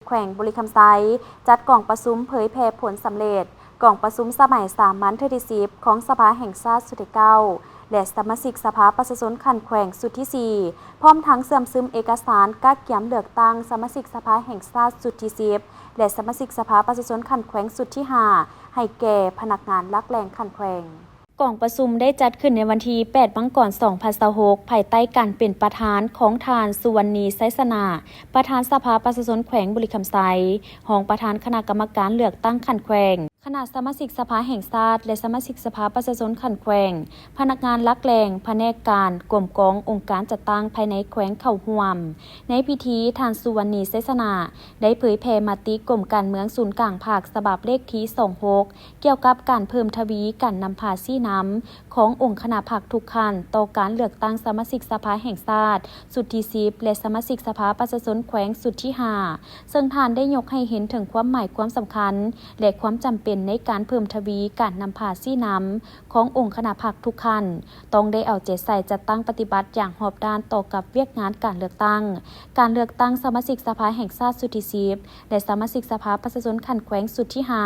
ແຂວງບໍລິຄຳໄຊ ຈັດກອງປະຊຸມເຜີຍແຜ່ຜົນສຳເລັດກອງປະຊຸມສະໄໝສາມັນເທື່ອທີສິບ ຂອງສະພາແຫ່ງຊາດຊຸດທີເກົ້າ ແລະ ສະມາຊິກສະພາປະຊາຊົນຂັ້ນແຂວງຊຸດທີສີ່ ພ້ອມທັງເຊື່ອມຊຶມເອກະສານກະກຽມເລືອກຕັ້ງສະມາຊິກສະພາແຫ່ງຊາດຊຸດທີສິບ ແລະ ສະມາຊິກສະພາປະຊາຊົນຂັ້ນແຂວງຊຸດທີຫ້າ ໃຫ້ແກ່ພະນັກງານຫຼັກແຫຼ່ງຂັ້ນແຂວງ. ກອງປະຊຸມໄດ້ຈັດຂຶ້ນໃນວັນທີແປດ ມັງກອນ ສອງພັນຊາວຫົກ ພາຍໃຕ້ການເປັນປະທານຂອງທ່ານ ສຸວັນນີ ໄຊຊະນະ ປະທານສະພາປະຊາຊົນແຂວງບໍລິຄຳໄຊ, ຮອງປະທານຄະນະກຳມະການເລືອກຕັ້ງຂັ້ນແຂວງ, ຄະນະສະມາຊິກສະພາແຫ່ງຊາດ ແລະ ສະມາຊິກສະພາປະຊາຊົນຂັ້ນແຂວງ, ພະນັກງານຫຼັກແຫຼ່ງ, ພະແນກການ, ກົມກອງ, ອົງການຈັດຕັ້ງພາຍໃນແຂວງເຂົ້າຮ່ວມ. ໃນພິທີ, ທ່ານ ສຸວັນນີ ໄຊຊະນະ ໄດ້ເຜີຍແຜ່ມະຕິກົມການເມືອງສູນກາງພັກ ສະບັບເລກທີສອງຫົກ ກ່ຽວກັບການເພີ່ມທະວີການນຳພາຊີ້ນຳຂອງອົງຄະນະພັກທຸກຂັ້ນ ຕໍ່ການເລືອກຕັ້ງສະມາຊິກສະພາແຫ່ງຊາດຊຸດທີສິບ ແລະ ສະມາຊິກສະພາປະຊາຊົນແຂວງຊຸດທີຫ້າ ເຊິ່ງທ່ານໄດ້ຍົກໃຫ້ເຫັນເຖິງຄວາມໝາຍຄວາມສຳຄັນ ແລະ ຄວາມຈຳເປັນໃນການເພີ່ມທະວີການນຳພາຊີ້ນຳຂອງອົງຄະນະພັກທຸກຂັ້ນ ຕ້ອງໄດ້ເອົາໃຈໃສ່ຈັດຕັ້ງປະຕິບັດຢ່າງຮອບດ້ານຕໍ່ກັບວຽກງານການເລືອກຕັ້ງ, ການເລືອກຕັ້ງສະມາຊິກສະພາແຫ່ງຊາດຊຸດທີສິບ ແລະ ສະມາຊິກສະພາປະຊາຊົນຂັ້ນແຂວງຊຸດທີຫ້າ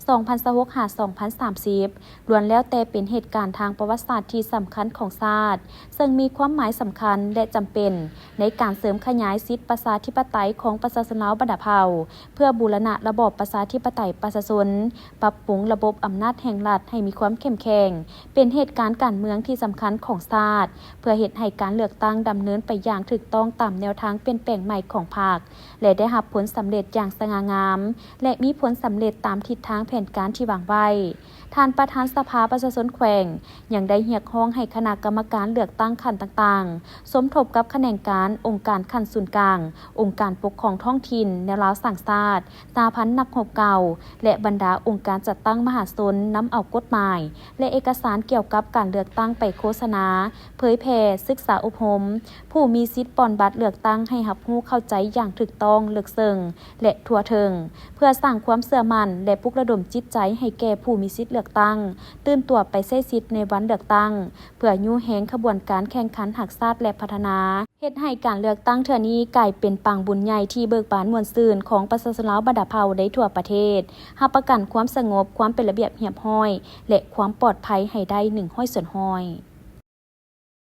ສອງພັນຊາວຫົກ ຫາ ສອງພັນສາມສິບ ລ້ວນແລ້ວແຕ່ເປັນເຫດການທາງປະຫວັດສາດທີ່ສຳຄັນຂອງຊາດ, ເຊິ່ງມີຄວາມໝາຍສຳຄັນ ແລະ ຈຳເປັນໃນການເສີມຂະຫຍາຍສິດປະຊາທິປະໄຕຂອງປະຊາຊົນລາວບັນດາເຜົ່າ, ເພື່ອບູລະນະລະບອບປະຊາທິປະໄຕປະຊາຊົນ, ປັບປຸງລະບົບອຳນາດແຫ່ງລັດໃຫ້ມີຄວາມເຂັ້ມແຂງ, ເປັນເຫດການການເມືອງທີ່ສຳຄັນຂອງຊາດ, ເພື່ອເຮັດໃຫ້ການເລືອກຕັ້ງດຳເນີນໄປຢ່າງຖືກຕ້ອງຕາມແນວທາງປ່ຽນແປງໃໝ່ຂອງພັກ ແລະ ໄດ້ຮັບຜົນສຳເລັດຢ່າງສະຫງ່າງາມ ແລະ ມີຜົນສຳເລັດຕາມທິດທາງແຜນການທີ່ວາງໄວ້. ທ່ານປະທານສະພາປະຊາຊົນແຂວງ ຍັງໄດ້ຮຽກຮ້ອງໃຫ້ຄະນະກຳມະການເລືອກຕັ້ງຂັ້ນຕ່າງໆ ສົມທົບກັບຂະແໜງການ, ອົງການຂັ້ນສູນກາງ, ອົງການປົກຄອງທ້ອງຖິ່ນແນວລາວສ້າງຊາດ, ສະຫະພັນນັກຮົບເກົ່າ ແລະ ບັນດາອົງການຈັດຕັ້ງມະຫາຊົນ ນຳເອົາກົດໝາຍ ແລະ ເອກະສານກ່ຽວກັບການເລືອກຕັ້ງໄປໂຄສະນາ, ເຜີຍແຜ່, ສຶກສາອົບຮົມ ຜູ້ມີສິດປ່ອນບັດເລືອກຕັ້ງໃຫ້ຮັບຮູ້ເຂົ້າໃຈຢ່າງຖືກຕ້ອງ, ເລິກເຊິ່ງ ແລະ ທົ່ວເຖິງ, ເພື່ອສ້າງຄວາມເຊື່ອໝັ້ນ ແລະ ປຸກລະດົມຈິດໃຈໃຫ້ແກ່ຜູ້ມີສິດເລືອກຕັ້ງ ຕື່ນຕົວໄປໃຊ້ສິດໃນວັນເລືອກຕັ້ງ, ເພື່ອຍູ້ແຮງຂະບວນການແຂ່ງຂັນຮັກຊາດ ແລະ ພັດທະນາ, ເຮັດໃຫ້ການເລືອກຕັ້ງເທື່ອນີ້ກາຍເປັນປາງບຸນໃຫຍ່ທີ່ເບີກບານມ່ວນຊື່ນຂອງປະຊາຊົນລາວບັນດາເຜົ່າໃນທົ່ວປະເທດ, ຮັບປະກັນຄວາມສະຫງົບ, ຄວາມເປັນລະບຽບຮຽບຮ້ອຍ ແລະ ຄວາມປອດໄພໃຫ້ໄດ້ໜຶ່ງຮ້ອຍສ່ວນຮ້ອຍ.